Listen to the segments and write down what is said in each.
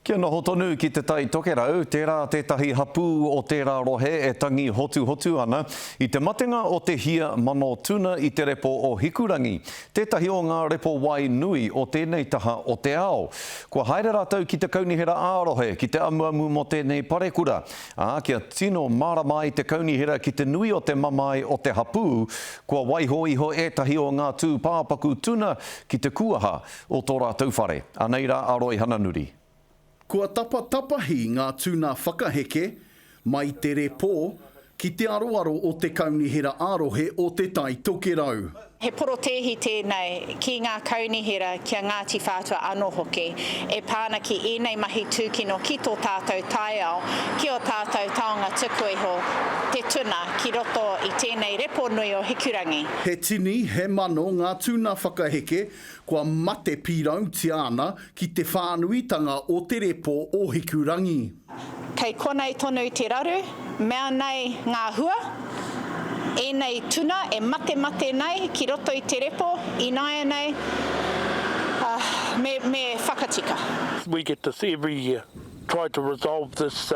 Kia noho tonu ki Te Tai Tokerau, tērā tētahi hapū o tērā rohe e tangi hotuhotu ana i te matenga o te hia mano tuna i te repo o Hikurangi, tētahi o ngā repo wai nui o tēnei taha o te ao. Kua haere rātou ki te kaunihera ā-rohe ki te amuamu mō tēnei parekura, ā, kia tino mārama ai te kaunihera ki te nui o te mamae o te hapū, kua waiho iho ētahi o ngā tūpāpaku tuna ki te kuaha o tō rātou whare. Anei rā a Roihana Nuri. Kua tapatapahi ngā tuna whakaheke mai te repō ki te aroaro o te Kaunihera ā-Rohe o Te Tai Tokerau. He porotēhi tēnei ki ngā kaunihera, ki a Ngāti Whātua anō hoki, e pā ana ki ēnei mahi tūkino ki tō tātou taiao, ki ō tātou taonga tuku iho, te tuna ki roto i tēnei repo nui o Hikurangi. He tini, he mano ngā tuna whakaheke Kua mate pīrautia ana ki te whānuitanga o te repo o Hikurangi. Kei konei tonu te raru, mea nei ngā hua, ēnei tuna e matemate nei ki roto i te repo ināianei, ā, me, me whakatika. We get this every year, try to resolve this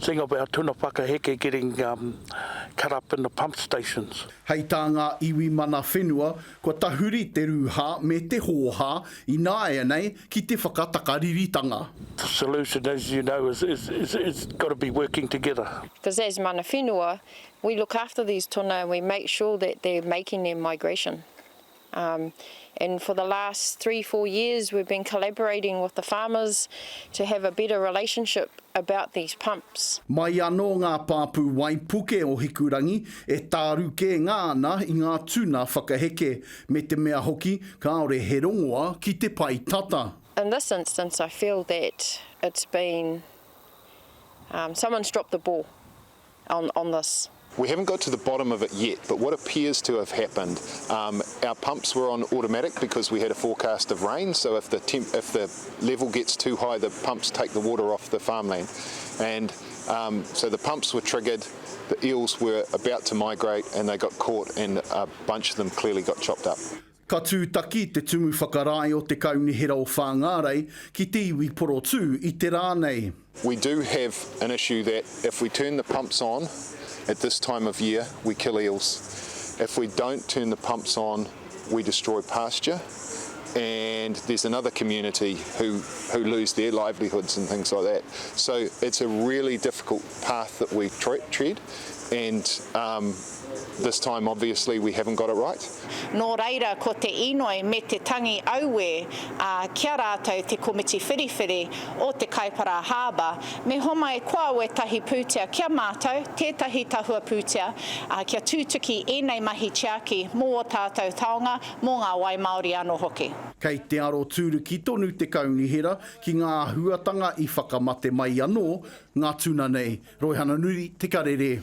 thing of our tuna whakaheke getting cut up in the pump stations. Hei tā ngā iwi mana whenua, Kua tahuri te rūhā me te hōhā ināianei ki te whakatakariritanga. The solution as you know is is is is gotta be working together. Because as mana whenua, we look after these tuna and we make sure that they're making their migration. Um, and for the last 3, 4 years we've been collaborating with the farmers to have a better relationship about these pumps. Mai anō ngā pāpū waipuke o Hikurangi e tāruke ngā ana i ngā tuna whakaheke, me te mea hoki kāore he rongoa ki te pae tata. In this instance I feel that it's been, um, someone's dropped the ball on, on this. We haven't got to the bottom of it yet, but what appears to have happened, um, our pumps were on automatic because we had a forecast of rain, so if the, temp, if the level gets too high, the pumps take the water off the farmland. And um, so the pumps were triggered, the eels were about to migrate and they got caught and a bunch of them clearly got chopped up. Ka tūtaki te Tumu Whakarae o te Kaunihera o Whāngārei ki te iwi porotū i te rā nei. We do have an issue that if we turn the pumps on at this time of year, we kill eels. If we don't turn the pumps on, we destroy pasture and there's another community who, who lose their livelihoods and things like that. So it's a really difficult path that we tread and um, this time obviously we haven't got it right. Nō reira ko te inoi me te tangi auē ā, ki a rātou te komiti whiriwhiri o te Kaipara Harbour, me homai koa wētahi pūtea ki a mātou, tētahi tahua pūtea, ā, kia tūtuki ēnei mahi tiaki mō ō tātou taonga, mō ngā wai Māori anō hoki. Kei te aro tūruki tonu te kaunihera ki ngā āhuatanga i whakamate mai anō ngā tuna nei. Roihana Nuri, Te Karere.